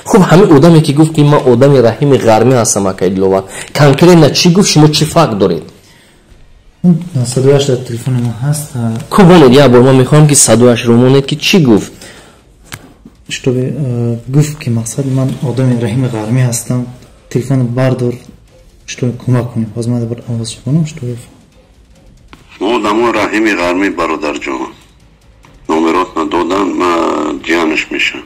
Хуб, ҳамин одаме ки гуфт, ки ман одами Раҳими Ғармӣ ҳастам, акай Диловар, конкретно чӣ гуфт? Шумо чӣ факт доред? Садояш дар телефони ман ҳаст. Ку, монед, як бор ман мехоҳам, ки садояшро монед, ки чӣ гуфт. Чтобы гуфт, ки мақсад, ман одами Раҳими Ғармӣ ҳастам, телефон бардор, что кӯмак кунем. Ҳозир ман овоз кунам, что Одамо Раҳими Ғармӣ, бародарҷон, номеротна додан, ма ҷиянаш мешам,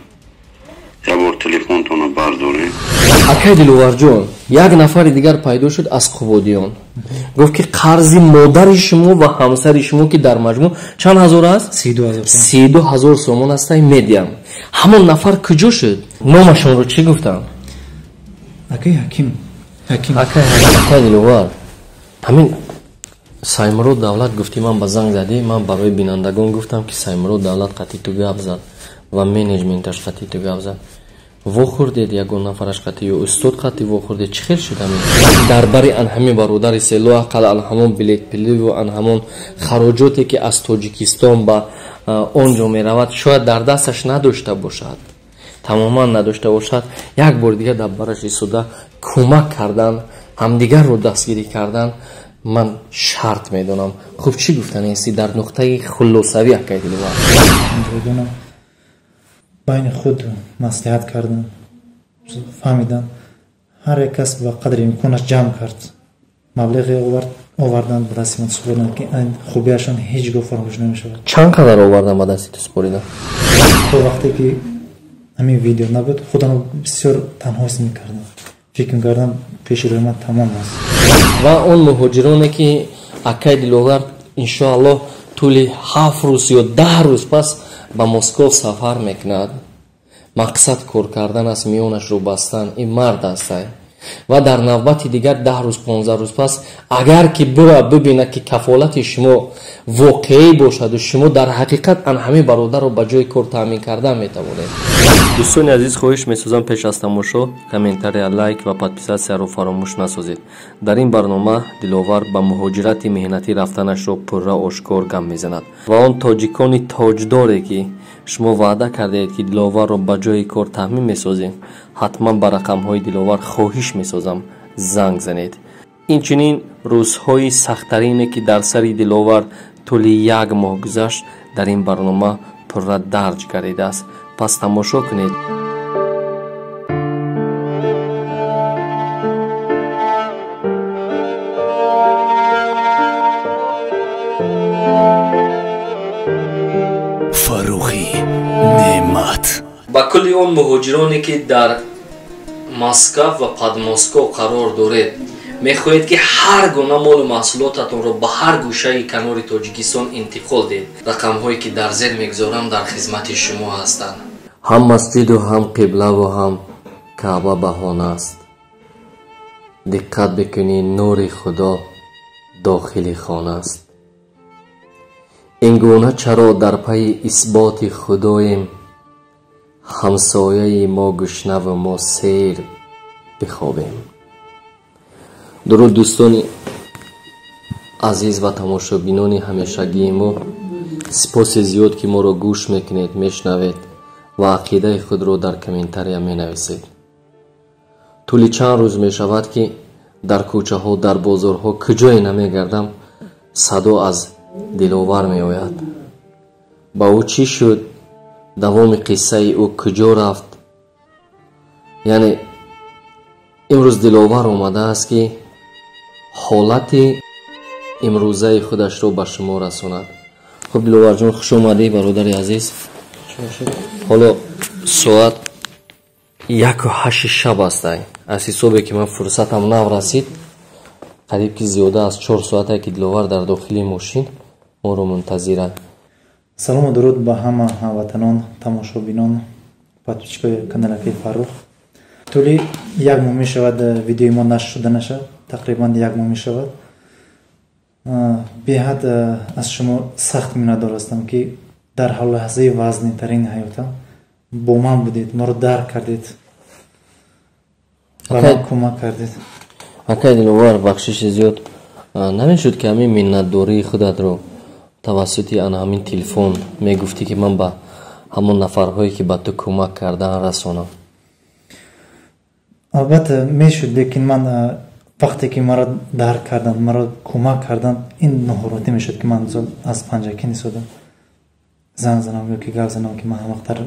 як бор телефонтонро бардорем. Акай Диловарҷон, як нафари дигар пайдо шуд аз Қубодиён, гуфт, ки қарзи модари шумо ва ҳамсари шумо, ки дар маҷмӯъ чанд ҳазор аст, 32 000 сомон астай, медиҳам. Ҳамон нафар куҷо шуд? Номашонро чӣ гуфтам? Акай Ҳаким. Акай Диловар, ҳамин Саймурод Давлат гуфтӣ, ман ба занг задӣ. Ман барои бинандагон гуфтам, ки Саймурод Давлат қатъи ту гап зад ва менеҷменташ қатъи ту гап зад. Вохӯрдед ягон нафараш қатъи ё устод қатъи вохӯрдед? Чӣ хел шуд ҳамин дар бари ан ҳамин бародари село? Ақал ан ҳамон билетпиливу ан ҳамон хароҷоте, ки аз Тоҷикистон ба он ҷо меравад, шояд дар дасташ надошта бошад, тамоман надошта бошад. Як бори дигар дар бараш истода кӯмак кардан, ҳамдигарро дастгирӣ кардан ман шарт медонам. Хуб, чӣ гуфтанеасти дар нуқтаи хулосавӣ, акай Диловар? Байни худ маслиҳат кардам, фаҳмидам, ҳар як кас ба қадри имконаш ҷамъ кард, маблиғе оварданд, ба дасти ман супориданд, ки хубиашон ҳеҷ гоҳ фаромӯш намешавад. Чанд қадар овардан, ба дасти ту супоридан? То вақте ки ҳамин видео набуд, худамро бисёр танҳо ҳис мекардам, фикр мекардам, пеши рӯи ман тамом аст. Ва он муҳоҷироне, ки акай Диловар иншоаллоҳ тӯли 7 рӯз ё 10 рӯз пас ба Москов сафар мекунад, мақсад кор кардан аст, миёнашро бастан, ин мард астай. Ва дар навбати дигар 10 рӯз, 15 рӯз пас, агар ки бира бибинад, ки кафолати шумо воқеӣ бошаду шумо дар ҳақиқат ан ҳамин бародарро ба ҷои кор таъмин кардан метавонед. Дӯстони азиз, хоҳиш месозам, пеш аз тамошо комментария, лайк ва подписаться ро фаромӯш насозед. Дар ин барнома Диловар ба муҳоҷирати меҳнатӣ рафтанашро пурра ошкор гап мезанад ва он тоҷикони тоҷдоре, ки шумо ваъда кардаед, ки Диловарро ба ҷои кор таъмин месозем, ҳатман ба рақамҳои Диловар хоҳиш месозам, занг занед. Инчунин рӯзҳои сахттарине, ки дар сари Диловар тӯли як моҳ гузашт, дар ин барнома пурра дарҷ гардидааст. Пас тамошо кунед. Фаррухӣ Неъмат. Ба кулли он муҳоҷироне, ки дар Москав ва Подмосков қарор доред, мехоҳед, ки ҳар гуна молу маҳсулотатонро ба ҳар гӯшаи канори Тоҷикистон интиқол диҳед, рақамҳое, ки дар зер мегузорам, дар хизмати шумо ҳастанд. Ҳам масҷиду ҳам қиблаву ҳам Каъба баҳона аст. Диққат бикунӣ, нури Худо дохили хона аст. Ин гуна чаро дар пайи исботи Худоем, ҳамсояи мо гушнаву мо сер бихобем? Дуруд, дӯстони азиз ва тамошобинони ҳамешагии мо. Сипоси зиёд, ки моро гӯш мекунед, мешунавед ва ақидаи худро дар комментария менависед. Тӯли чанд рӯз мешавад, ки дар кӯчаҳо, дар бозорҳо, куҷое намегардам, садо аз Диловар меояд. Ба ӯ чӣ шуд? Давоми қиссаи ӯ куҷо рафт? Яъне имрӯз Диловар омадааст, ки ҳолати имрӯзаи худашро ба шумо расонад. Хуб, Диловарҷон, хуш омадӣ, бародари азиз. Ҳоло соат 1:08 шаб астай. Аз ҳисобе ки ман фурсатам нав расид, қариб ки зиёда аз 4 соате, ки Диловар дар дохили мошин моро мунтазирад. Салому дуруд ба ҳама ҳамватанон, тамошобинон, подписчик ои каналаки Фаррух. Тӯли як моҳ мешавад, видеои мо нашр шуда нашавад, тақрибан як моҳ мешавад. Беҳад аз шумо сахт миннатдор ҳастам, ки дар лаҳзаи вазнинтарини ҳаётам бо ман будед, моро дарк кардед, ба ман кӯмак кардед. Акай Диловар, бахшиши зиёд, намешуд, ки ҳамин миннатдории худатро тавассути ана ҳамин телефон мегуфтӣ, ки ман ба ҳамон нафарҳое, ки ба ту кӯмак кардан, расонам? Албатта мешуд, лекин ман вақте ки маро дарк карданд, маро кӯмак карданд, ин ноҳурматӣ мешуд, ки ман аз Панҷакент истода занг занам ё ки гап занам, ки ман ҳамвақтар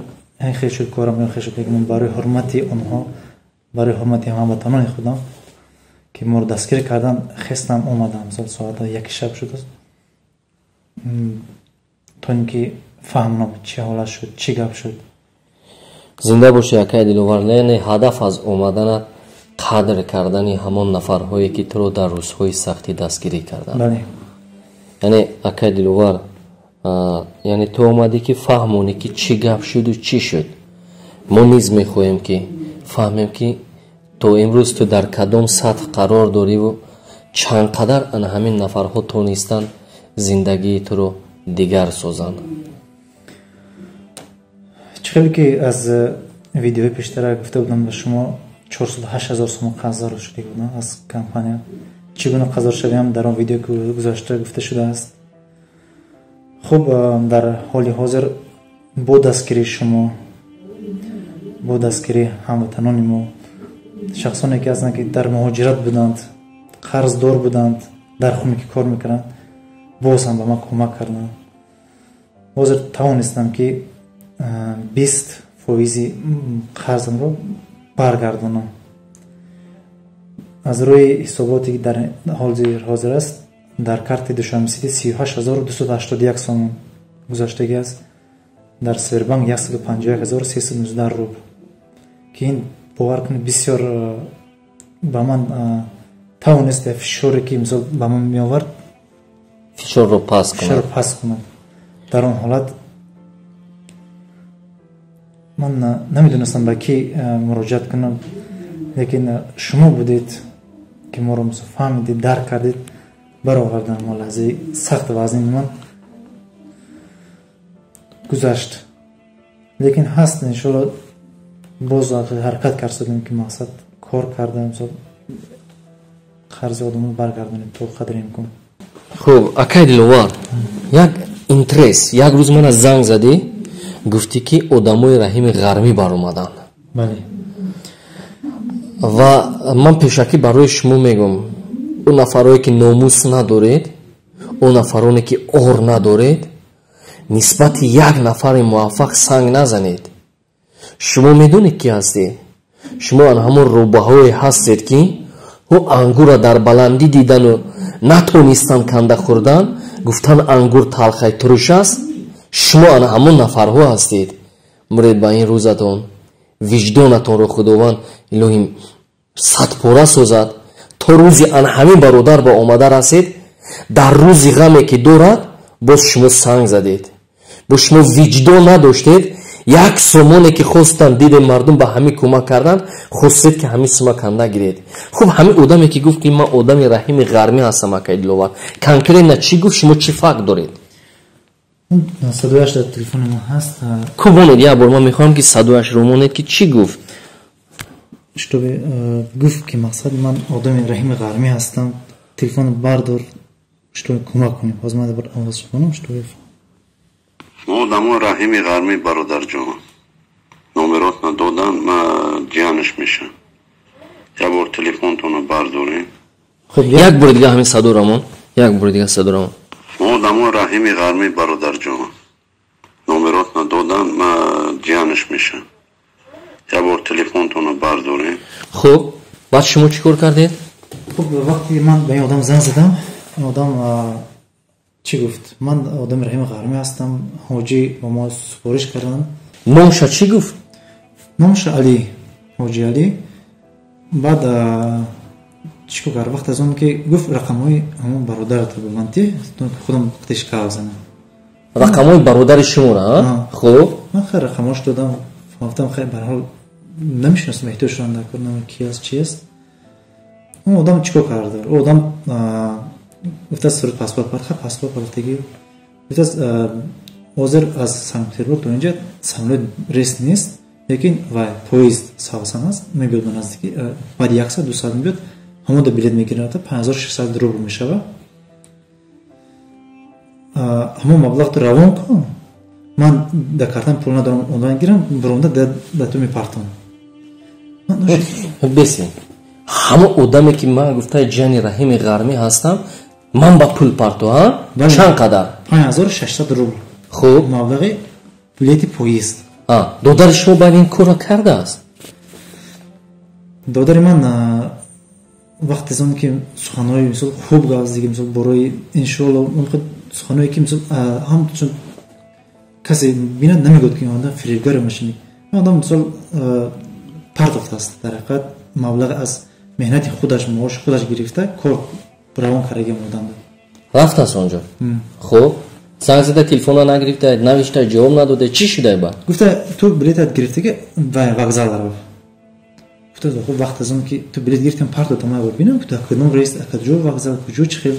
ин хел шуд корам, ин хел шуд. Лекин ман барои ҳурмати онҳо, барои ҳурмати ҳамватанони худам, ки моро дастгир карданд, хестам, омадам. Мисол, соата 1 шаб шудааст, то ин ки фаҳмонам, чӣ ҳолат шуд, чӣ гап шуд. Зинда бошӣ, акай Диловар. Яъне ҳадаф аз омаданат қадр кардани ҳамон нафарҳое, ки туро дар рӯзҳои сахтӣ дастгирӣ карданд. Бале. Яъне, акай Диловар, яъне ту омадӣ, ки фаҳмонӣ, ки чӣ гап шуду чӣ шуд. Мо низ мехоҳем, ки фаҳмем, ки то имрӯз ту дар кадом сатҳ қарор дориву чанд қадар ана ҳамин нафарҳо тонистанд зиндагии туро дигар созанд. Чӣ хеле ки аз видеои пештара гуфта будам ба шумо, 408 000 сомон қарздор шуда будам аз компания. Чӣ гуна қарздор шавиам, дар он видео, ки гузашта, гуфта шудааст. Хуб, дар ҳоли ҳозир бо дастгирии шумо, бо дастгирии ҳамватанони мо, шахсоне ки ҳастанд, ки дар муҳоҷират буданд, қарздор буданд, дар хоне ки кор мекарданд, боз ҳам ба ман кӯмак карданд. Ҳозир тавонистам, ки 20 фоизи қарзамро баргардонам. Аз рӯи ҳисоботе, ки дар ҳозир аст, дар карти Душанбе Сити 38 281 сомон гузаштагӣ аст, дар Сбербанк 151 319 рубл, ки ин, бовар кунед, бисёр ба ман тавонист фишоре, ки мисол ба ман меовард, фишорро паст фишорро паст кунад. Дар он ҳолат ман намедонистам, ба кӣ муроҷиат кунам, лекин шумо будед, ки моро фаҳмидед, дарк кардед, баровардан. Мо лаҳзаи сахт вазнини ман гузашт, лекин ҳаст, иншоалло, боз ҳаракат кардем, ки мақсад кор карда, мисол, қарзи одамро баргардонем то қадри имкон. Хуб, акай Диловар, як интерес. Як рӯз мана занг задӣ, гуфтӣ, ки одамои Раҳими Ғармӣ баромаданд. Бале. Ва ман пешакӣ барои шумо мегӯм: ӯ нафарое, ки номус надоред, ӯ нафароне, ки ор надоред, нисбати як нафари муваффақ санг назанед. Шумо медонед, ки ҳастед. Шумо ан ҳамон рӯбаҳое ҳастед, ки ӯ ангурра дар баландӣ дидану натонистанд канда хӯрдан, гуфтан ангур талхай туруш аст. Шумо ана ҳамон нафарҳо ҳастед. Муред ба ин рӯзатон, виҷдонатонро Худованд илоҳим садпора созад. То рӯзи ана ҳамин бародар ба омада расед, дар рӯзи ғаме, ки дорад, боз шумо санг задед, бо шумо виҷдон надоштед. Як сомоне, ки хостанд, дидем, мардум ба ҳамин кӯмак карданд, хостед, ки ҳамин сума канда гиред. Хуб, ҳамин одаме, ки гуфт, ки ман одами Раҳими Ғармӣ ҳастам, акай Диловар, конкретно чӣ гуфт? Шумо чӣ факт доред? Садояш дар телефони ман ҳаст. Ку, монед як бор, ман мехоҳам, ки садояшро монед, ки чӣ гуфт. Чтобы гуфт, ки мақсад ман одами Раҳими Ғармӣ ҳастам, телефонро бардор, что кӯмак кунем. Ҳозир ман овоз кунам, что Мо одамо Раҳими Ғармӣ, бародарҷон, номеротна додан, ма ҷиянаш мешам. Як бор телефонтонро бардорем. Як бори дига ҳамин садорамон, як бори дига садорамон. Мо одамо Раҳими Ғармӣ, бародарҷон, номеротна додан, ма ҷиянаш мешам. Як бор телефонтонро бардорем. Хуб, баъд шумо чӣ кор кардед? Хуб, вақте ман ба ин одам занг задам, ин одам чӣ гуфт? Ман одами Раҳими Ғармӣ ҳастам, ҳоҷӣ ба мо супориш карданд. Номша чӣ гуфт? Номша Алӣ, ҳоҷи Алӣ. Баъд чӣ кор кард? Вақт аз он ки гуфт, рақамҳои ҳамон бародаратро ба ман ти, худам қатиш гап занам. Рақамҳои бародари шуморо? Хуб. Ман хай рақамҳош додам, гуфтам, хай, барҳол намешиносам, эҳтиёҷ шудам дар кор, ки аст, чи аст. Он одам чӣ кор карда? Ӯ одам гуфтааст, сурат паспорт парт, паспорт партагӣ. Гуфтааст, ҳозир аз Санкт Петербург то инҷа самолёт рейс нест, лекин вай поезд Савсан аст, мебиёд ба наздики, баъди як соат, 2 соат мебиёд, ҳамонда билет мегирад, 5600 рубл мешавад. Ҳамон маблағро равон кун, ман дар картам пул надорам, онлайн гирам, биромда да ту мепартам. Бесин. Ҳама одаме ки ман гуфтаи ҷияни Раҳими Ғармӣ ҳастам, ман ба пул парту, ҳа? Чанд қадар? 5600 рубл. Хуб. Маблағи билети поезд. Додари шумо баъд ин корро кардааст? Додари ман вақте зон ки суханҳои мисол хуб гап зад, мисол борои иншоалло суханҳое ки мисол ҳам чун касе бинад намегӯяд ки одам фиребгари мошинӣ. Одам мисол пардохтааст, дар ҳақиқат маблағ аз меҳнати худаш, маоши худаш гирифта, кор равон кардаги одам. Рафтааст онҷо? Хуб, занг зада телефонро нагирифта, навишта, ҷавоб надода, чӣ шуда баъд? Гуфта ту билетат гирифтаги вокзал рав. Гуфта хуб, вақт аз он ки ту билет гирифтам, партота ман бинам, ки кадом рейс, куҷо вокзал, куҷо чӣ хел,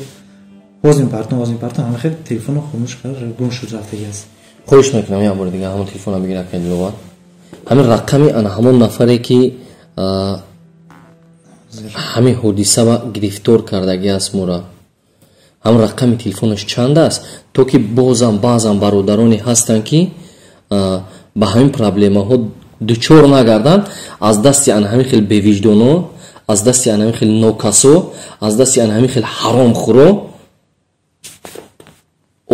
ҳозир партом, ҳозир партом, ҳама хел телефонро хомӯш кард, гум шуд, рафтаги аст. Хоҳиш мекунам як бори дига ҳамон телефонро бигир, акай Диловар. Ҳамин рақами ана ҳамон нафаре ки ҳамин ҳодиса гирифтор кардагӣ аст моро, ҳамон рақами телефонаш чанд аст, то ки бозам баъзан бародароне ҳастанд ки ба ҳамин проблемаҳо дучор нагарданд, аз дасти ана ҳамин хел бевиҷдоно, аз дасти ана ҳамин хел нокасо, аз дасти ана ҳамин хел ҳаромхӯро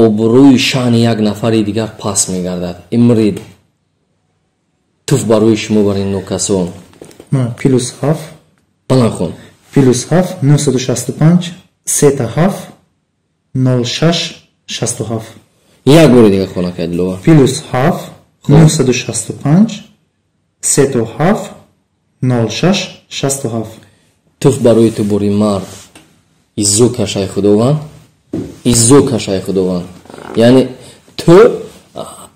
обрӯи шаъни як нафари дигар пас мегардад. Имрид туф барои шумо бар ин нокасон. Плюс 7 баланд хон. Плюс 7 965 37 06 67. Як бори дига хона кай Диловар. Плюс 7 965 37 06 67. Туф барои ту бори мард. Иззу кашай Худованд. Иззу кашай Худованд. Яъне ту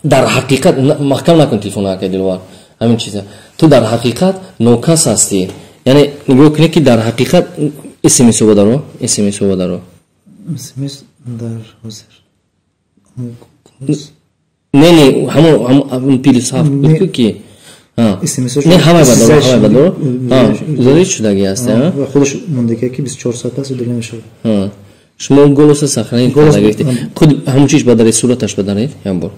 дар ҳақиқат маҳкам накун телефонро, акай Диловар. Ҳамин чиза. Ту дар ҳақиқат нокас ҳастӣ. Яъне нигоҳ кунед ки дар ҳақиқат смс одаро, смс одаро. СМС дар ҳозир. Не, не, ҳамон плюс 7 буд ки не, ҳамаи бадаро, ҳамаи бадаро. Зарид шудагӣ аст, худаш мондагӣ ки 24 соат аст, удалӣ мешавад. Шумо голоса сохранить карда гирифтед. Худ ҳамон чиз бадаред, сураташ бадаред як бор.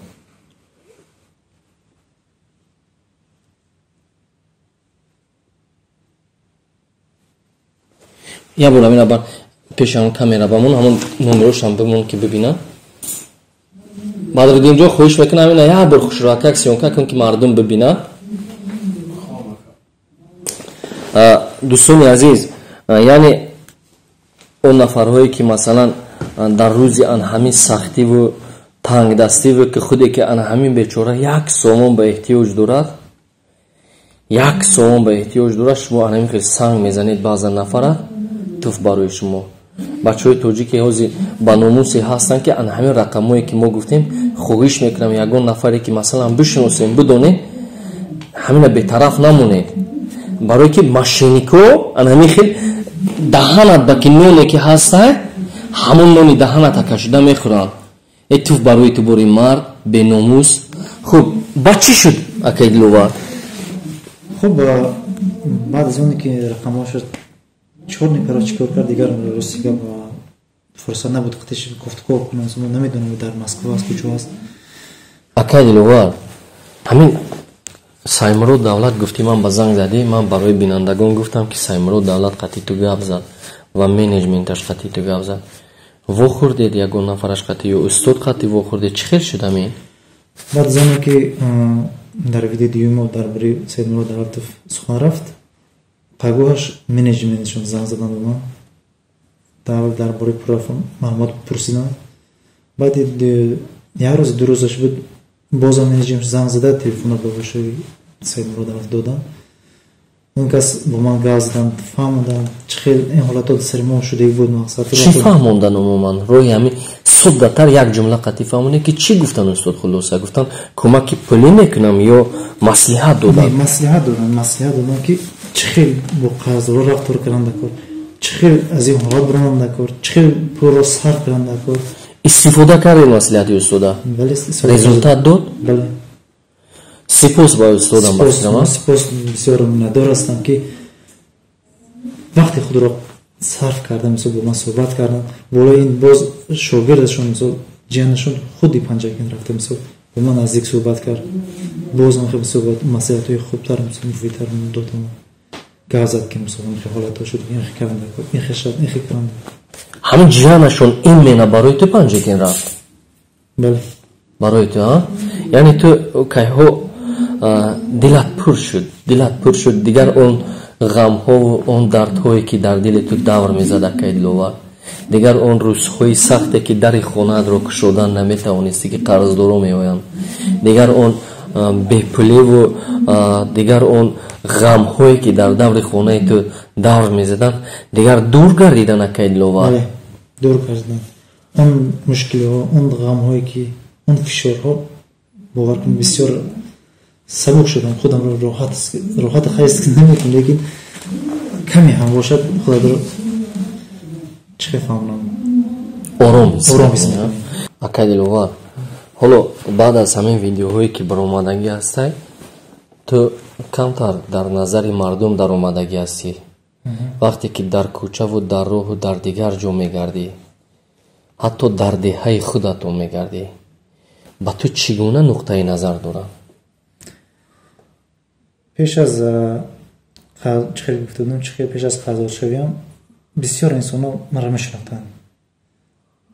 Як бор ҳамин бар пеши ҳамон камера бамон, ҳамон номерошам бимон ки бибинам. Бадриддинҷон, хоҳиш мекунам ҳамина як бор хушрӯакак съёмка кун ки мардум бибинад. Дӯстони азиз, яъне он нафарҳое ки масалан дар рӯзи ан ҳамин сахтиву тангдастиву ки худе ки ан ҳамин бечора як сомон ба эҳтиёҷ дорад, як сомон ба эҳтиёҷ дорад, шумо ан ҳамин хел санг мезанед баъзан нафара, туф барои шумо. Бачаҳои тоҷики ҳозир ба номусе ҳастанд ки ан ҳамин рақамҳое ки мо гуфтем, хоҳиш мекунам ягон нафаре ки масалан бишиносем, бидонем, ҳамина бетараф намонед. Барое ки мошеннико ан ҳамин хел даҳанат ба ки ноне ки ҳастай, ҳамон нони даҳаната кашида мехӯранд. Э туф барои ту бори мард беномус. Хуб, ба чӣ шуд, акай Диловар? Хуб, баъд аз оне ки рақамҳо шуд, чорни кара чикор кард, дигар рости гап фурсат набуд қатиш гуфтугӯ кунам, намедонам дар Москва аст, куҷо аст. Акай Диловар, ҳамин Саймурод Давлат гуфтӣ, ман ба занг задӣ, ман барои бинандагон гуфтам ки Саймурод Давлат қатъи ту гап зад ва менеҷменташ қатъи ту гап зад. Вохӯрдед ягон нафараш қатъи ё устод қатъи вохӯрдед? Чӣ хел шуд ҳамин? Баъд аз оне ки дар видеои дуюмо дар бораи Саидмурод Давлатов сухан рафт, пагоҳаш менеҷментшон занг задан ба ман, дар бораи пурра маълумот пурсиданд. Баъди як рӯз, ду рӯзаш буд, бозам менеҷмент занг зада, телефонро ба гӯшаи Саидмурод Давлатов доданд. Он кас бо ман гап заданд, фаҳмонданд чӣ хел ин ҳолатҳо сари мо шудагӣ буд. Мақсад чӣ фаҳмонданд умуман? Роҳи ҳамин соддатар як ҷумла қатъӣ фаҳмонед ки чӣ гуфтанд устод? Хулоса гуфтанд кӯмаки пулӣ мекунам ё маслиҳат доданд? Маслиҳат доданд, маслиҳат доданд ки чӣ хел бо қарздорон рафтор карданд дар кор, чӣ хел аз ин ҳолат баромаданд дар кор, чӣ хел пулро сарф карданд дар кор. Истифода кардед маслиҳати устода? Бале, результат дод? Бале. Сипос ба устодам бахшидам. Сипос, бисёр миннатдор ҳастам ки вақти худро сарф кардам, мисол бо ман суҳбат кардам. Болои ин боз шогирдашон, мисол ҷиянашон худи Панҷакент рафта, мисол бо ман наздик суҳбат кард. Боз ҳам хеле суҳбат маслиҳатҳои хубтар, мисол муфидтар дод. Гап зад, ки мисол ин ҳолатҳо шуд, ин кардам, ин шуд, ин кардам. Ҳамин ҷиянашон ин мена барои ту Панҷакент рафт? Бале. Барои ту, а? Яъне ту кайҳо дилат пур шуд, дилат пур шуд, дигар он ғамҳову он дардҳое, ки дар дили ту давр мезад, акай Диловар, дигар он рӯзҳои сахте, ки дари хонаатро кушодан наметавонистӣ, ки қарздоро меоянд, дигар он бепуливу дигар он ғамҳое, ки дар даври хонаи ту давр мезаданд, дигар дур гардидан, акай Диловар? Бале, дур гардиданд. Он мушкилиҳо, он ғамҳое, ки он фишорҳо, бовар кун, бисёр сабук шудам. Худамро роҳат ҳис намекунам, лекин каме ҳам бошад, худро чӣ хел фаҳмонам? Ором. Ором ҳис мекунем. Акай Диловар, ҳоло баъд аз ҳамин видеоҳое, ки баромадагӣ ҳастай, ту камтар дар назари мардум даромадагӣ ҳастӣ. Вақте ки дар кӯчаву дар роҳу дар дигар ҷо мегардӣ, ҳатто дар деҳаи худатон мегардӣ, ба ту чӣ гуна нуқтаи назар доранд? Пеш аз, чӣ хел гуфта будам, чӣ хел пеш аз қарздоршавиам бисёр инсонҳо маро мешинохтанд,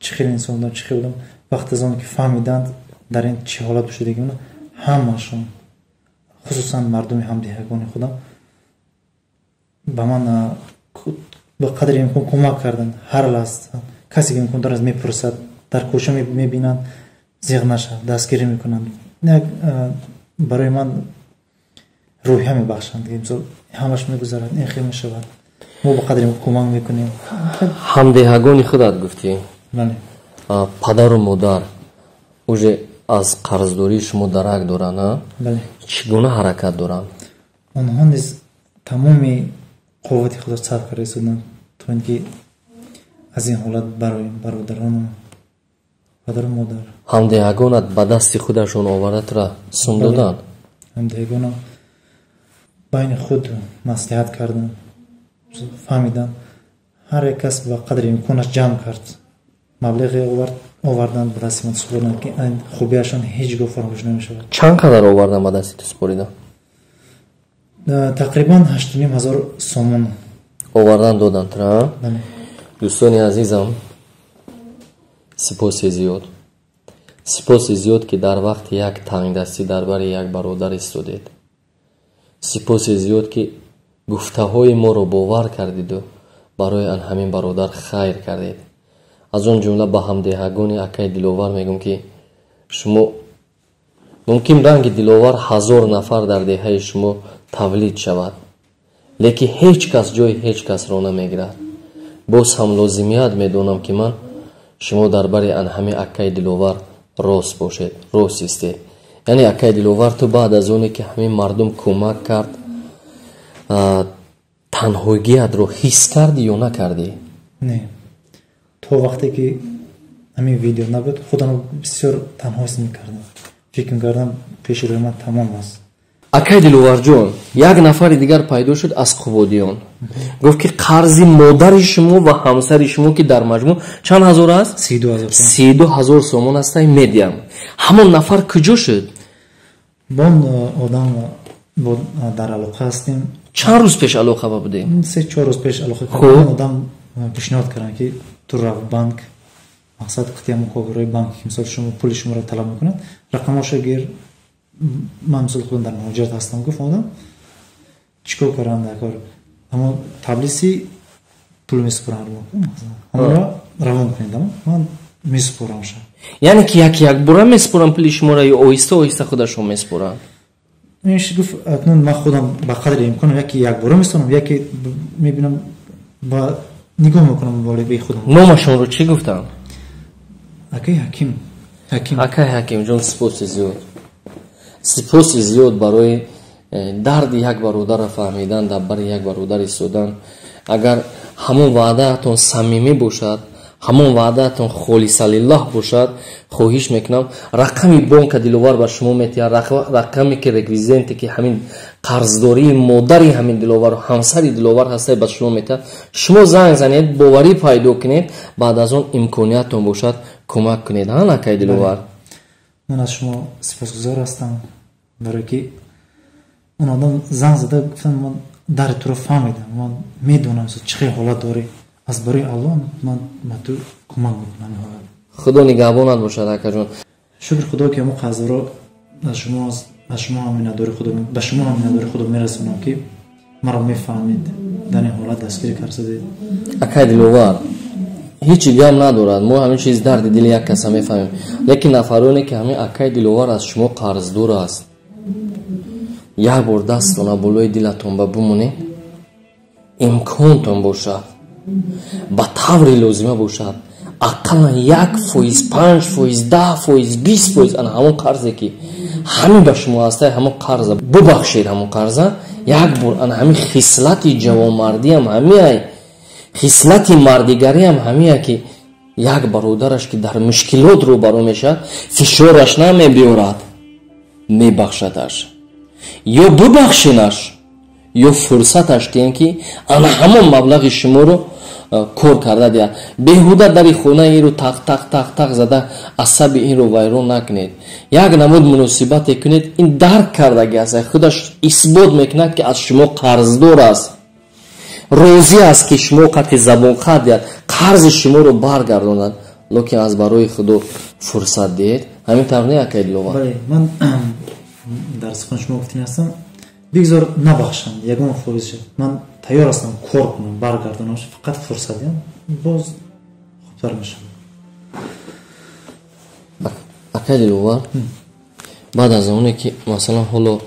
чӣ хел инсон будам, чӣ хел будам. Вақте аз он ки фаҳмиданд, дар ин чӣ ҳолат шудагимона, ҳамашон, хусусан мардуми ҳамдеҳагони худам, ба ман ба қадри имкон кӯмак карданд. Ҳар лаҳза касе ки имкон дорад, мепурсад, дар кӯча мебинанд, зиғ нашавад, дастгирӣ мекунанд, як барои ман рӯҳия мебахшанд, мисол, ҳамаш мегузарад, ин хел мешавад, мо ба қадри имкон кӯмак мекунем. Ҳамдеҳагони худат гуфтӣ? Бале. Падару модар уже аз қарздории шумо дарак доранд, а? Бале. Чӣ гуна ҳаракат доранд? Онҳо низ тамоми қуввати худро сарф карда истоданд, то ин ки аз ин ҳолат бароем, бародарону падару модар. Ҳамдеҳагонат ба дасти худашон оварда тура сум доданд? Ҳамдеҳагонам байни худ маслиҳат карданд, фаҳмиданд, ҳар як кас ба қадри имконаш ҷамъ кард, маблағе оварданд, ба дасти ман супориданд, ки хубиашон ҳеҷ гоҳ фаромӯш намешавад. Чанд қадар овардан, ба дасти ту супоридан? Тақрибан 8500 сомон. Овардан доданд тура? Бале. Дӯстони азизам, сипоси зиёд, сипоси зиёд, ки дар вақти як тангдастӣ дар бари як бародар истодед. Сипоси зиёд, ки гуфтаҳои моро бовар кардиду барои ан ҳамин бародар хайр кардед. Аз он ҷумла ба ҳамдеҳагони акаи Диловар мегӯм, ки шумо мумкин ранги Диловар 1000 нафар дар деҳаи шумо тавлид шавад, лекин ҳеҷ кас ҷои ҳеҷ касро намегирад. Боз ҳам лозимият медонам, ки ман шумо дар бари ан ҳамин акаи Диловар рост бошед, рост истед. Яъне, акаи Диловар, ту баъд аз оне ки ҳамин мардум кӯмак кард, танҳогиятро ҳис кардӣ ё накардӣ? Не, то вақте ки ҳамин видео набуд, худамро бисёр танҳо ҳис мекардам, фикр мекардам, пеши рӯи ман тамом аст. Акай Диловарҷон, як нафари дигар пайдо шуд аз Қубодиён, гуфт, ки қарзи модари шумо ва ҳамсари шумо, ки дар маҷмӯъ чанд ҳазор аст? 32 000. 32 000 сомон астай, медиҳам. Ҳамон нафар куҷо шуд? Бо он одам дар алоқа ҳастем. Чанд рӯз пеш алоқа будем? 3-4 рӯз пеш алоқа кардем. Одам пешниҳод карданд, ки ту рав банк, мақсад қити ҳамон коргарои банк, мисол, шумо пули шуморо талаб мекунад, рақамҳоша гир. Ман, мисол, худам дар муҳоҷират ҳастам, гуфт одам. Чӣ кор кардам дар кор, ҳамо таблиси пул месупорам, ҳамонро равон кунед, ман месупорамша. Яъне ки як якбора месупорам пули шуморо ё оҳиста оҳиста худашон месупоранд? Гуфт, акнун ман худам ба қадри имконам яке якбора месупорам, яке мебинам ба нигоҳ мекунам болои худам. Номашонро чӣ гуфтанд? Акай Ҳаким, Ҳаким. Акай Ҳакимҷон, сипоси зиёд, сипоси зиёд барои дарди як бародарро фаҳмидан, дар бари як бародар истодан. Агар ҳамон ваъдаатон самимӣ бошад, ҳамон ваъдаатон холиса лиллаҳ бошад, хоҳиш мекунам, рақами бонка Диловар ба шумо метиҳад, рақаме ки реквизенте ки ҳамин қарздории модари ҳамин Диловару ҳамсари Диловар ҳастай, ба шумо метиҳад. Шумо занг занед, боварӣ пайдо кунед, баъд аз он имкониятон бошад, кӯмак кунед. Ҳа, акай Диловар? Ман аз шумо сипосгузор ҳастам, барое ки он одам занг зада гуфтам, ман Дари туро фаҳмидам, ман медонам, чӣ хел ҳолат дорӣ. Аз барои Аллоҳ ман ба ту кӯмак мекунам. Ҳолат Худо нигаҳбонат бошад, акаҷон. Шукр Худо, ки ҳамон қарзро аз шумо ҳам миннатдори худо, ба шумо ҳам миннатдори худо мерасонам, ки маро мефаҳмед, дар ин ҳолат дастгирӣ кардед. Акай Диловар, ҳеҷ гап надорад, мо ҳамин чиз дарди дили як каса мефаҳмем, лекин нафароне ки ҳамин акай Диловар аз шумо қарздор аст, як бор дасттона болои дилатон ба бимонед, имконтон бошад, ба таври лозима бошад, ақаллан 1%, 5%, 10%, 20% ана ҳамон қарзе ки ҳамин ба шумо ҳаста, ҳамон қарза бубахшед, ҳамон қарза як бор ана ҳамин хислати ҷавонмардиам ҳамиай, хислати мардигариам ҳамия, ки як бародараш ки дар мушкилот рӯбарӯ мешавад, фишораш намебиёрад, мебахшадаш. Ё бубахшенаш, ё фурсаташ диҳем, ки ана ҳамон маблағи шуморо кор карда диҳад. Беҳуда дари хонаи инро тақ тақ тақ тақ зада асаби инро вайрон накунед. Як намуд муносибате кунед, ин дарк кардаги аст, худаш исбот мекунад, ки аз шумо қарздор аст, розӣ аст, ки шумо қати забонқат диҳад, қарзи шуморо баргардонад, лекин аз барои Худо фурсат диҳед. Ҳамин тавр не, акай Диловар? Бале, ман дар сухан шумо гуфтин ҳастам, бигзор набахшанд ягон фоиз, ман тайёр ҳастам кор кунам, баргардонам, фақат фурсат диҳам, боз хубтар мешавад. Акай Диловар, баъд аз оне ки масалан ҳоло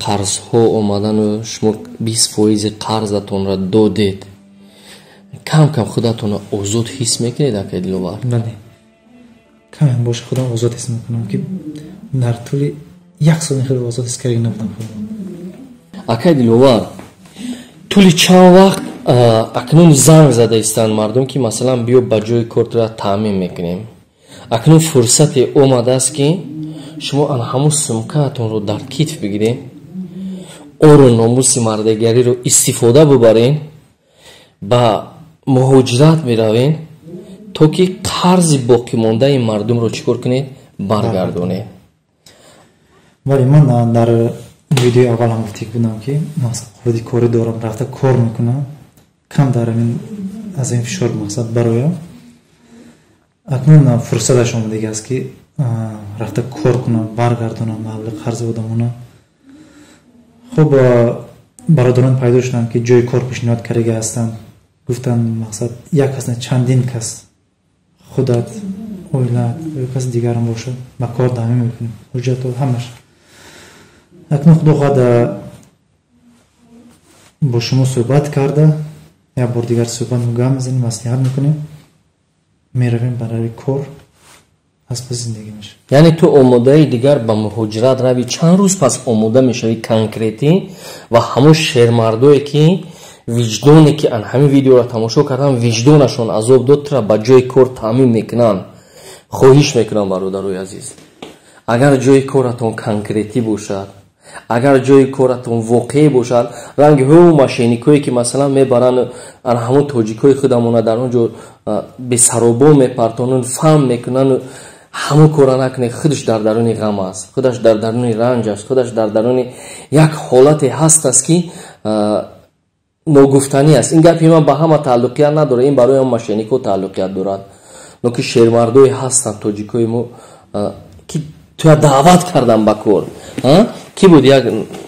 қарзҳо омадану шумо 20% қарзатонро додед, кам кам худатонро озод ҳис мекунед, акай Диловар? Бале, камем боша худам озод ҳис мекунам, ки дар тӯли як сол хеле озод ҳис карда набудам. Акай Диловар, тӯли чанд вақт акнун занг зада истанд мардум, ки масалан биё, ба ҷои кортро таъмин мекунем? Акнун фурсате омадааст, ки шумо ана ҳамун сумкаатонро дар китф бигиред, ору номуси мардигариро истифода бубарен, ба муҳоҷират меравен, то ки қарзи боқимондаи мардумро чӣ кор кунед? Баргардонед. Бале, ман дар видеои аввал ҳам гуфтик будам, ки мақсад қуввати корӣ дорам, рафта кор мекунам, кам дар ин аз ин фишор мақсад бароям. Акнун фурсаташ омадагӣ аст, ки рафта кор кунам, баргардонам маблағи қарзи одамона. Хуб, бародарон пайдо шуданд, ки ҷои кор пешниҳод кардаги ҳастанд. Гуфтанд, мақсад як кас не, чандин кас, худат, оилаат ё каси дигарам бошад, ба кор даъвӣ мекунем, ҳуҷҷато ҳамаш. Акнун Худо хоҳад, бо шумо суҳбат карда, як бор дигар суҳбат гап мезанем, маслиҳат мекунем, меравем барои кор, аз пас зиндагӣ мешавад. Яъне ту омодаи дигар ба муҳоҷират рави? Чанд рӯз пас омода мешавӣ конкретӣ? Ва ҳамон шермардое, ки виҷдоне, ки ан ҳамин видеоро тамошо кардан, виҷдонашон азоб дод, тура ба ҷои кор таъмин мекунанд, хоҳиш мекунам, бародарои азиз, агар ҷои коратон конкретӣ бошад, агар ҷои коратон воқеӣ бошад, ранги ҳу мошенникое, ки масалан мебаранд ана ҳамон тоҷикои худамона, дар он ҷо бесаробон мепартонанд, фаҳм мекунанд, ҳамон кора накунед. Худаш дар даруни ғам аст, худаш дар даруни ранҷ аст, худаш дар даруни як ҳолате ҳаст аст, ки ногуфтанӣ аст. Ин гапи ман ба ҳама тааллуқият надорад, ин барои мошеннико тааллуқият дорад. Ноки шермардое ҳастанд тоҷикои мо, ки туя даъват кардан ба кор. Ки буд, як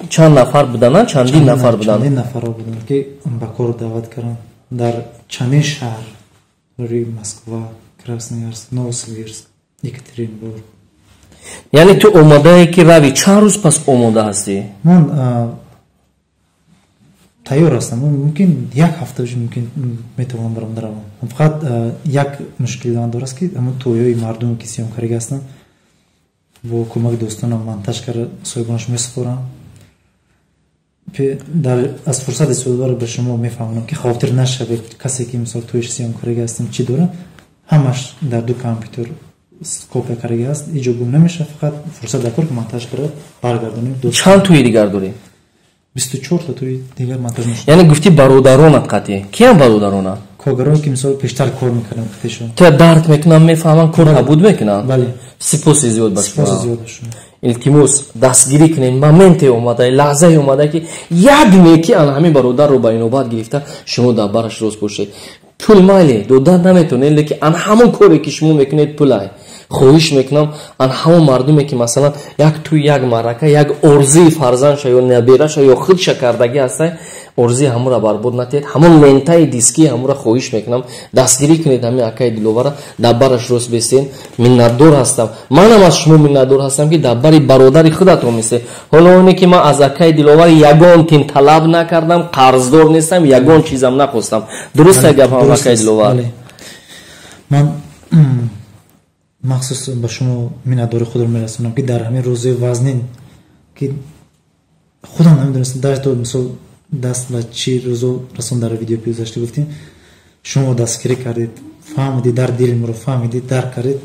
чанд нафар буданд, чандин нафар буданд? Чандин нафарро буданд, ки ба кор даъват карданд дар чандин шаҳр: Москва, Красноярск, Новосибирск, Екатеринбург. Яъне ту омодае, ки рави? Чанд рӯз пас омода ҳастӣ? Ман тайёр ҳастам, мумкин як ҳафта мумкин метавонам барам, равам. Фақат як мушкили ман дораст, ки ҳамон тӯёи мардуме, ки сиёмкарӣ ҳастанд, бо кӯмаки дӯстонам монтаж карда, соҳибонаш месупорам. Аз фурсат истифода ба шумо мефаҳмонам, ки хавотир нашавед, касе ки мисол тӯиш сиёмкарӣ ҳастем, чӣ дорам, ҳамаш дар ду компютер копия кардаги аст, иҷо гум намешавад. Фақат фурсат дар кор, ки монтаж карда баргардонем. Чанд тӯи дигар дорӣ? 24 та тӯи дигар монтаж нашуд. Яъне гуфтӣ, бародаронат қатъӣ киям бародаронат? Коргароне ки мисол пештар кор мекардам қатишон. Туя дарк мекунам, мефаҳмам, кор набуд мекунам. Бале. Сипоси зиёд ба шумо. Сипоси зиёд ба шумо. Илтимос, дастгирӣ кунед. Моменте омада, лаҳзае омада, ки як неки ана ҳамин бародарро ба инобат гирифта, шумо дар бараш рост бошед. Пул майли додан наметонед, лекин ана ҳамон коре ки шумо мекунед, пулай. Хоҳиш мекунам, ана ҳамон мардуме ки масалан як тӯй, як маърака, як орзуи фарзандша ё набераша ё худша кардагӣ ҳастай, орзуи ҳамура барбод натиҳед. Ҳамон лентаи дискии ҳамура хоҳиш мекунам, дастгирӣ кунед. Ҳамин акаи Диловара дар бараш рост бестен. Миннатдор ҳастам, манам аз шумо миннатдор ҳастам, ки дар бари бародари худатон мистед. Ҳоло оне ки ман аз акаи Диловар ягон тин талаб накардам, қарздор нестам, ягон чизам нахостам. Дуруст гапам, акаи Диловар? Ман махсус ба шумо миннатдори худро мерасонам, ки дар ҳамин рӯзои вазнин, ки худам намедонистам даже мисол даст ба чӣ рӯзо расон, дар видео гузашта гуфтем, шумо дастгирӣ кардед, фаҳмидед, дар дили моро фаҳмидед, дарк кардед.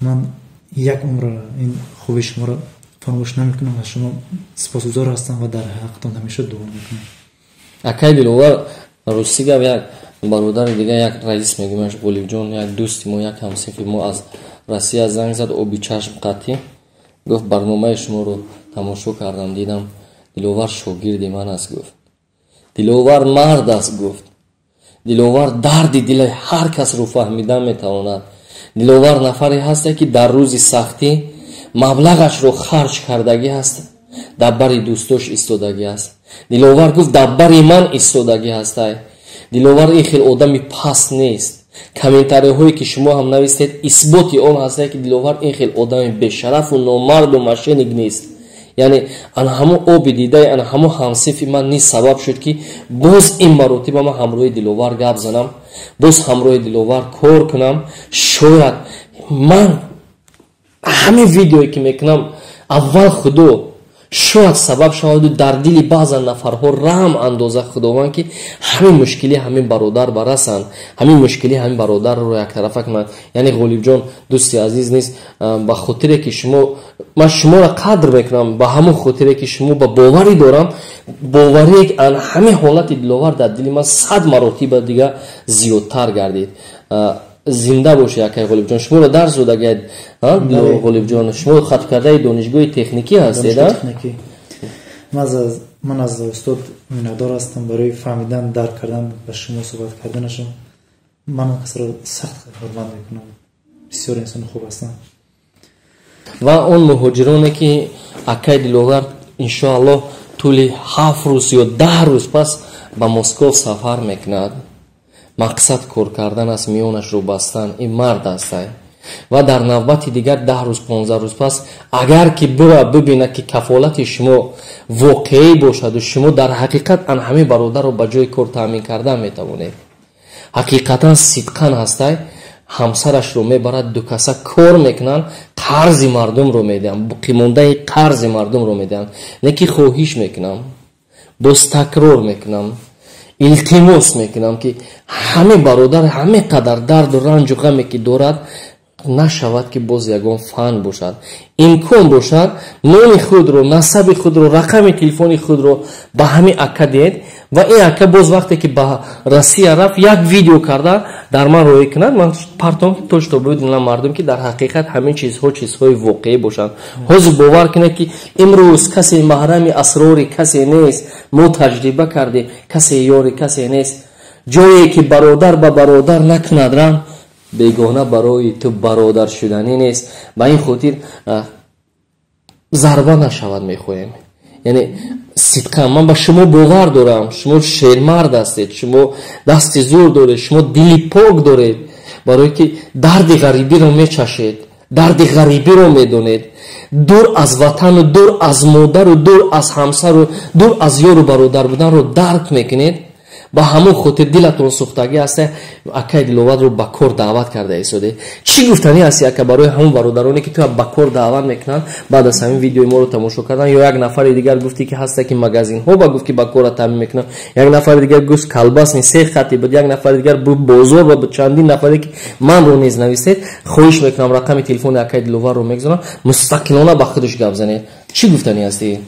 Ман як умр ин хуби шуморо фаромӯш намекунам ва шумо сипосгузор ҳастам ва дар ҳақтон ҳамеша дуо мекунам. Акай Диловар, рости гап, як бародари дига, як раис мегӯяш, Ғолибҷон, як дӯсти мо, як ҳамсинфи мо аз Россия занг зад, оби чашм қатъӣ гуфт: «Барномаи шуморо тамошо кардам, дидам, Диловар шогирди ман аст», гуфт, «Диловар мард аст», гуфт, «Диловар дарди дили ҳар касро фаҳмида метавонад. Диловар нафаре ҳаста, ки дар рӯзи сахтӣ маблағашро харҷ кардагӣ ҳаст, дар бари дӯстош истодагӣ аст. Диловар», гуфт, «дар бари ман истодагӣ ҳастай. Диловар ин хел одами паст нест. Комментариҳое ки шумо ҳам навистед, исботи он ҳастае, ки Диловар ин хел одами бешарафу номарду мошенник нест». Яъне ана ҳамон оби дидаи ана ҳамон ҳамсинфи ман низ сабаб шуд, ки боз ин маротиба ман ҳамроҳи Диловар гап занам, боз ҳамроҳи Диловар кор кунам. Шояд ман ҳамин видеое ки мекунам, аввал Худо, шояд сабаб шаваду дар дили баъзан нафарҳо раҳм андоза Худованд, ки ҳамин мушкили ҳамин бародар барасанд, ҳамин мушкили ҳамин бародарро яктарафа кунанд. Яъне Ғолибҷон, дӯсти азиз нест, ба хотире ки шумо, ман шуморо қадр мекунам, ба ҳамон хотире ки шумо ба боварӣ дорам, боварие ан ҳамин ҳолати Диловар дар дили ман 100 маротиба дига зиёдтар гардид. Зинда бошед, акай Ғолибҷон. Шуморо дарс додагиад, Ғолибҷон? Шумо хаткардаи донишгоҳи техникӣ ҳастед? Ман аз устод миннатдор ҳастам барои фаҳмидан, дарк кардан, ба шумо суҳбат карданашон. Ман он касро сахт ҳурмат мекунам, бисёр инсони хуб ҳастанд. Ва он муҳоҷироне ки акай Диловар иншоаллоҳ тӯли 7 рӯз ё 10 рӯз пас ба Москов сафар мекунад, мақсад кор кардан аст, миёнашро бастан, ин мард астай. Ва дар навбати дигар 10 рӯз, 15 рӯз пас, агар ки бира бибинад, ки кафолати шумо воқеӣ бошаду шумо дар ҳақиқат ан ҳамин бародарро ба ҷои кор таъмин кардан метавонед, ҳақиқатан сидқан ҳастай, ҳамсарашро мебарад, дукаса кор мекунанд, қарзи мардумро медиҳанд, боқимондаи қарзи мардумро медиҳанд. Не ки хоҳиш мекунам, боз такрор мекунам, илтимос мекунам, ки ҳамин бародар ҳамин қадар дарду ранҷу ғаме ки дорад, нашавад ки боз ягон фан бошад. Имкон бошад, номи худро, насаби худро, рақами телефони худро ба ҳамин ака диҳед ва ин ака боз вақте ки ба Россия рафт, як видео карда дар ман роҳӣ кунад, ман партом, то что бибинам мардум, ки дар ҳақиқат ҳамин чизҳо чизҳои воқеӣ бошанд. Ҳозир бовар кунед, ки имрӯз касе маҳрами асрори касе нест. Мо таҷриба кардем, касе ёри касе нест. Ҷое ки бародар ба бародар накунад раҳм, бегона барои ту бародар шуданӣ нест. Ба ин хотир зарба нашавад мехоҳем. Яъне сидқан ман ба шумо бовар дорам, шумо шермард ҳастед, шумо дасти зур доред, шумо дили пок доред, барое ки дарди ғарибиро мечашед, дарди ғарибиро медонед, дур аз ватану дур аз модару дур аз ҳамсару дур аз ёру бародар буданро дарк мекунед. Ба ҳамон хотир дилатон сӯхтагӣ ҳаста, акай Диловарро ба кор даъват карда истоде. Чӣ гуфтанӣ ҳасти, ака, барои ҳамон бародароне, ки туя ба кор даъват мекунанд, баъд аз ҳамин видеои моро тамошо кардан? Ё як нафари дигар гуфтӣ, ки ҳаста, ки магазинҳо ба гуфт, ки ба кора таъмин мекунанд, як нафари дигар гуфт, колбасный цех хати буд, як нафари дигар бозор ва чандин нафаре ки манро низ нависед. Хоҳиш мекунам, рақами телефони акаи Диловарро мегузорам, мустақилона ба худаш гап занед. Чӣ гуфтанӣ ҳастӣ?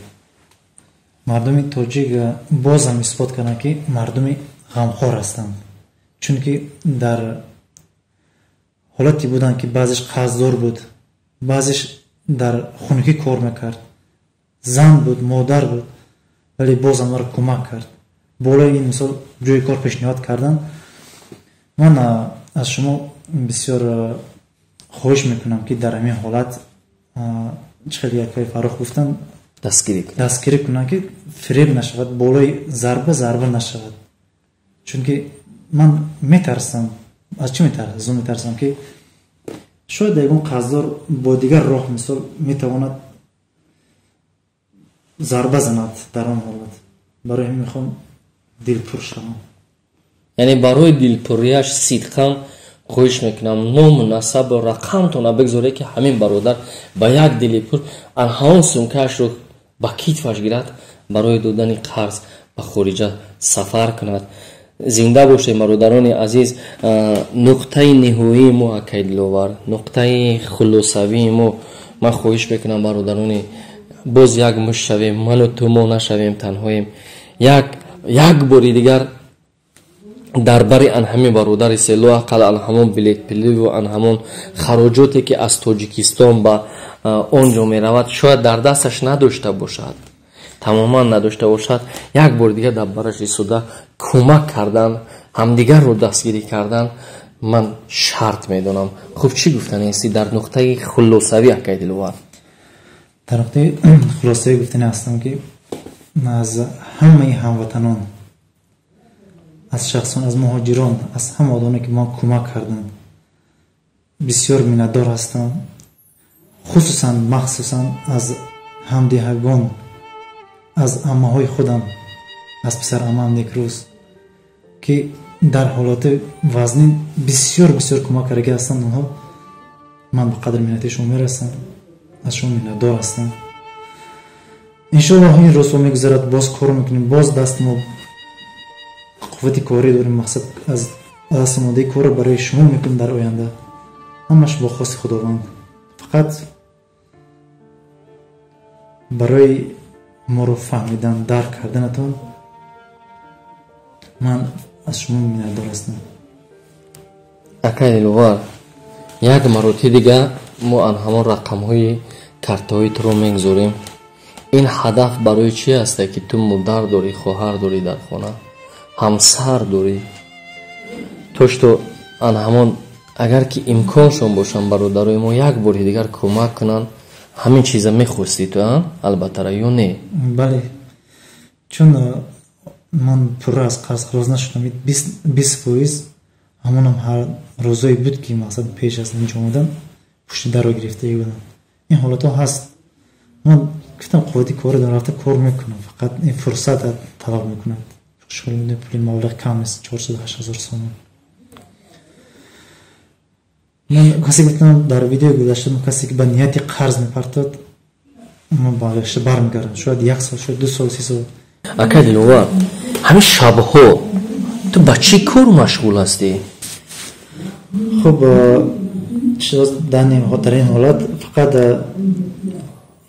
Мардуми тоҷик бозам исбот карданд, ки мардуми ғамхор ҳастанд. Чунки дар ҳолате буданд, ки баъзеш қарздор буд, баъзеш дар хунукӣ кор мекард, зан буд, модар буд, вале боз онҳоро кӯмак кард. Болои ин мисол ҷои кор пешниҳод кардан. Ман аз шумо бисёр хоҳиш мекунам, ки дар ҳамин ҳолат чӣ хеле якои Фаррух гуфтанд, дастгирӣ кунанд, ки фиреб нашавад, болои зарба нашавад. Чунки ман метарсам. Аз чӣ метарсам? Аз он метарсам, ки шояд ягон қарздор бо дигар роҳ мисол метавонад зарба занад дар он ҳолат. Барои ҳамин мехоҳам дилпур шавам. Яъне барои дилпурияш сидқан хоҳиш мекунам, ному насабу рақамтона бигзоре, ки ҳамин бародар ба як дили пур ҳамон сумкаашро ба китфаш гирад, барои додани қарз ба хориҷа сафар кунад. Зинда бошед, бародарони азиз. Нуқтаи ниҳоии мо, акай Диловар, нуқтаи хулосавии мо, ман хоҳиш мекунам, бародарони, боз як мушт шавем, ману ту мо нашавем танҳоем, як бори дигар дар бари ан ҳамин бародари село ақал ан ҳамон билетпиливу ан ҳамон хароҷоте, ки аз Тоҷикистон ба он ҷо меравад, шояд дар дасташ надошта бошад, тамоман надошта бошад, як бори дигар дар бараш истода кӯмак кардан, ҳамдигарро дастгирӣ кардан ман шарт медонам. Хуб, чӣ гуфтани ҳастӣ дар нуқтаи хулосавӣ, акай Диловар? Дар нуқтаи хулосавӣ гуфтани ҳастам, ки аз ҳамаи ҳамватанон, аз шахсон, аз муҳоҷирон, аз ҳама одамоне, ки мо кӯмак карданд, бисёр миннатдор ҳастам. Хусусан, махсусан аз ҳамдиҳагон, аз аммаҳои худам, аз писарамам Некрӯз, ки дар ҳолати вазнин бисёр бисёр кӯмак кардаги ҳастанд онҳо. Ман ба қадри миннати шумо мерасам, аз шумо миннатдор ҳастам. Иншоаллоҳ, ин рӯзҳо мегузарад, боз кор мекунем, боз дасти мо қуввати корӣ дорем, мақсад аз даст омодаи корро барои шумо мекунем дар оянда. Ҳамаш бо хости Худованд. Фақат барои моро фаҳмидан, дарк карданатон ман аз шумо миннатдор ҳастам. Акай Диловар, як маротиба дига мо ан ҳамон рақамҳои картаҳои туро мегузорем. Ин ҳадаф барои чи ҳаста, ки ту модар дорӣ, хоҳар дорӣ, дар хона ҳамсар дорӣ, то что ан ҳамон агар ки имконшон бошанд, бародарои мо як бори дигар кӯмак кунанд. Ҳамин чиза мехостӣ ту, албатта, ё не? Бале, чун ман пурра аз қарз халос нашудам, 20%, ҳамонам ҳар рӯзое буд, ки мақсад пеш аз инҷо омадан пушти дарро гирифтагӣ будам. Ин ҳолатҳо ҳаст. Ман гуфтам, қуввати кори дорам, рафта кор мекунам, фақат ин фурсат талаб мекунад. Шумо медонед, пули маблағ кам аст, 408 000 сомон. Ман касе гуфтам дар видеои гузашта, касе ки ба нияти қарз мепартад, ман бағашта бармегардам, шояд як сол, шояд 2 сол, 3 сол. Акай Диловар, ҳамин шабҳо ту ба чӣ кор машғул ҳастӣ? Хуб, дар ин ҳолат фақат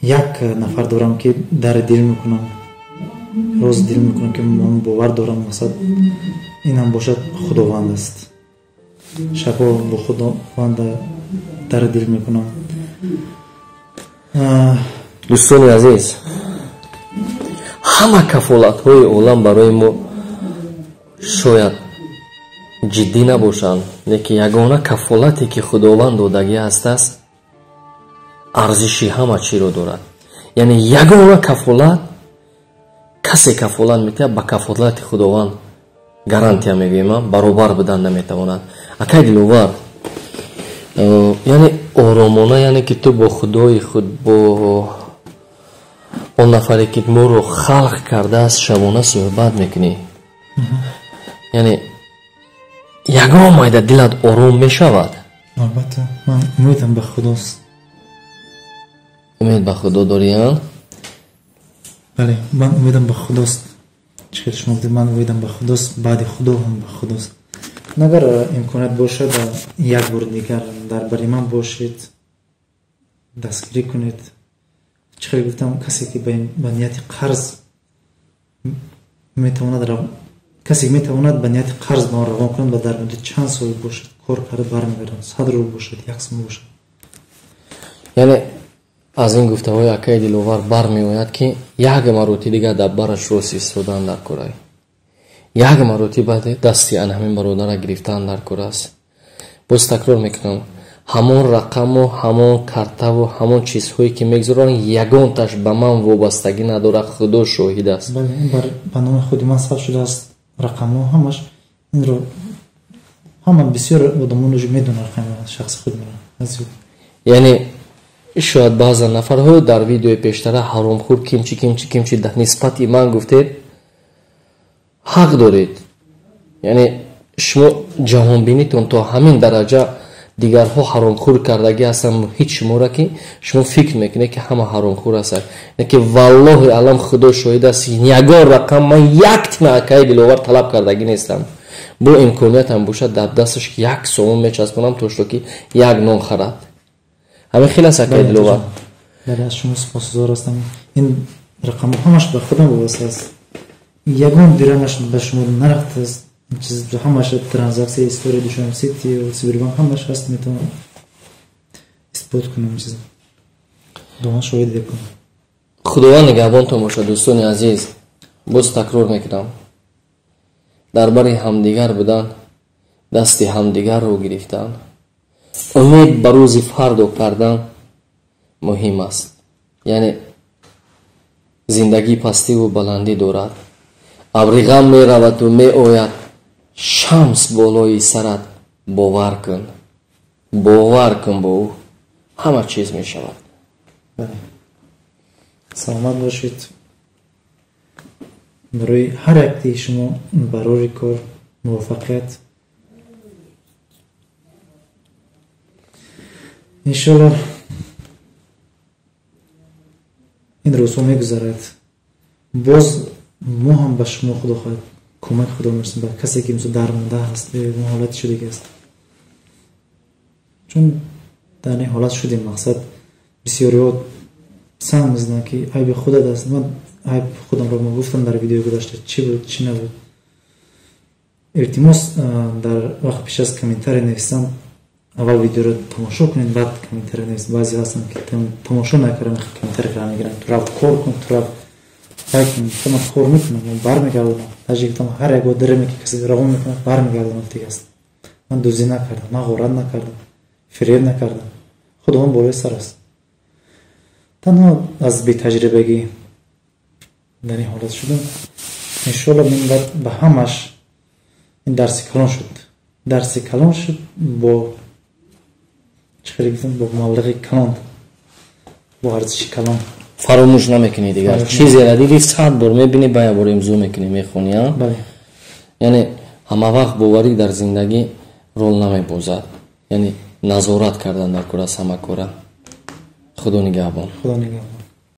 як нафар дорам, ки дари дил мекунам, рози дил мекунам, ки ман бовар дорам, мақсад инам бошад, Худованд аст. Шабҳо бо Худованд дари дил мекунам. Дӯстони азиз, ҳама кафолатҳои олам барои мо шояд ҷиддӣ набошанд, лекин ягона кафолате, ки Худованд додагӣ ҳастааст, арзиши ҳама чиро дорад. Яъне ягона кафолат, касе кафолат метиҳад, ба кафолати Худованд гарантия мегӯем, баробар будан наметавонад. Акай Диловар, яъне оромона, яъне ки ту бо Худои худ, бо он нафаре, ки моро халқ кардааст, шабона суҳбат мекунӣ, яъне ягон майда дилат ором мешавад? Албатта, ман умедам ба Худост. Умед ба Худо дорӣ, а? Бале, ман умедам ба Худост. Чӣ хел шумо гуфтед, ман умедам ба Худост, баъди Худо ҳам ба Худост. Агар имконият бошад, як бори дигар дар бари ман бошед, дастгирӣ кунед. Чӣ хел гуфтам, касе ки ба нияти қарз метавонад. Касе метавонад ба нияти қарз ба он равон кунад ва дар муддати чанд сол бошад кор карда бармегардонад, 100 рубл бошад, 1 сом бошад. Яъне аз ин гуфтаҳои акаи Диловар бармеояд, ки як маротиба дигар дар бараш рост истодан дар кора, як маротиба дасти ан ҳамин бародара гирифтан дар кор аст. Боз такрор мекунам, ҳамон рақаму ҳамон картаву ҳамон чизҳое ки мегузоранд, ягонташ ба ман вобастагӣ надорад, Худо шоҳид аст. Бале, ин ба номи худи ман сабт шудааст, рақамҳо ҳамаш инро ҳама бисёр одамон уже медонанд рақами шахси худи маро. Яъне шояд баъзан нафарҳо дар видеои пештара ҳаромхӯр кимчи кимчи кимчи дар нисбати ман гуфтед, ҳақ доред. Яъне шумо ҷаҳонбинитон то ҳамин дараҷа дигарҳо ҳаромхӯр кардагӣ ҳастанд, муҳит шуморо ки шумо фикр мекунед ки ҳама ҳаромхӯр ҳастанд. Ки валлоҳи алам, Худо шоҳид аст, ягон рақам ман як тина акаи Диловар талаб кардагӣ нестам. Бо имкониятам бошад дар дасташ 1 сомон мечаспонам, то шуто ки як нон харад. Ҳамин хел аст акаи Диловар. Бале, аз шумо сипосгузор ҳастам. Ин рақамҳо ҳамаш ба худам вобаста аст, ягон дирамаш ба шумо нарафтааст. Чиз ҳамаш транзаксия, история Душанбе Сити, Сибирбанк ҳамаш ҳаст, метавонам исбот кунам чиз. Худованд шоҳид бикунад. Худованд нигаҳбонтон бошад, дӯстони азиз. Боз такрор мекунам, дар бари ҳамдигар будан, дасти ҳамдигарро гирифтан, умед ба рӯзи фардо кардан муҳим аст. Яъне зиндагӣ пастиву баландӣ дорад, абри ғам мераваду меояд, шамс болои сарат, бовар кун, бовар кун, бо ӯ ҳама чиз мешавад. Саломат бошед. Барои ҳар якти шумо барори кор, муваффақият. Иншоллоҳ ин рӯзҳо мегузарад, боз мо ҳам ба шумо Худо хоҳад кӯмак Худо мерасонад, ба касе ки мисол дармонда ҳаст, ягон ҳолати шудагӣ аст. Чун дар ин ҳолат шудем, мақсад бисёриҳо санг мезананд ки айби худат аст. Ман айб худамро гуфтам дар видеои гузашта, чӣ буд, чӣ набуд. Илтимос, дар вақт пеш аз комментария нависам аввал видеоро тамошо кунед, баъд комментария нависед. Баъзе ҳастанд ки тамошо накарданд, комментария карда мегиранд. Ту рафт кор кун, ту рафт вай кун. Ман кор мекунам, ман бармегардонам. Даже гуфтам ҳар як одаме ки касе равон мекунад, бармегардонам дига аст. Ман дуздӣ накардам, ман ғорат накардам, фиреб накардам. Худованд болои сар аст. Танҳо аз бетаҷрибагӣ дар ин ҳолат шудам. Иншоаллоҳ ман баъд ба ҳамаш ин дарси калон шуд. Дарси калон шуд бо чӣ хеле гуфтам, бо маблағи калон, бо арзиши калон. Фаромӯш намекунӣ дигар. Чизеро дидӣ 100 бор мебинӣ, ба як бор имзо мекунӣ, мехонӣ, а? Бале. Яъне ҳама вақт боварӣ дар зиндагӣ рол намебозад. Яъне назорат кардан дар кор аст ҳама кора. Худо нигаҳбон. Худо нигаҳбон.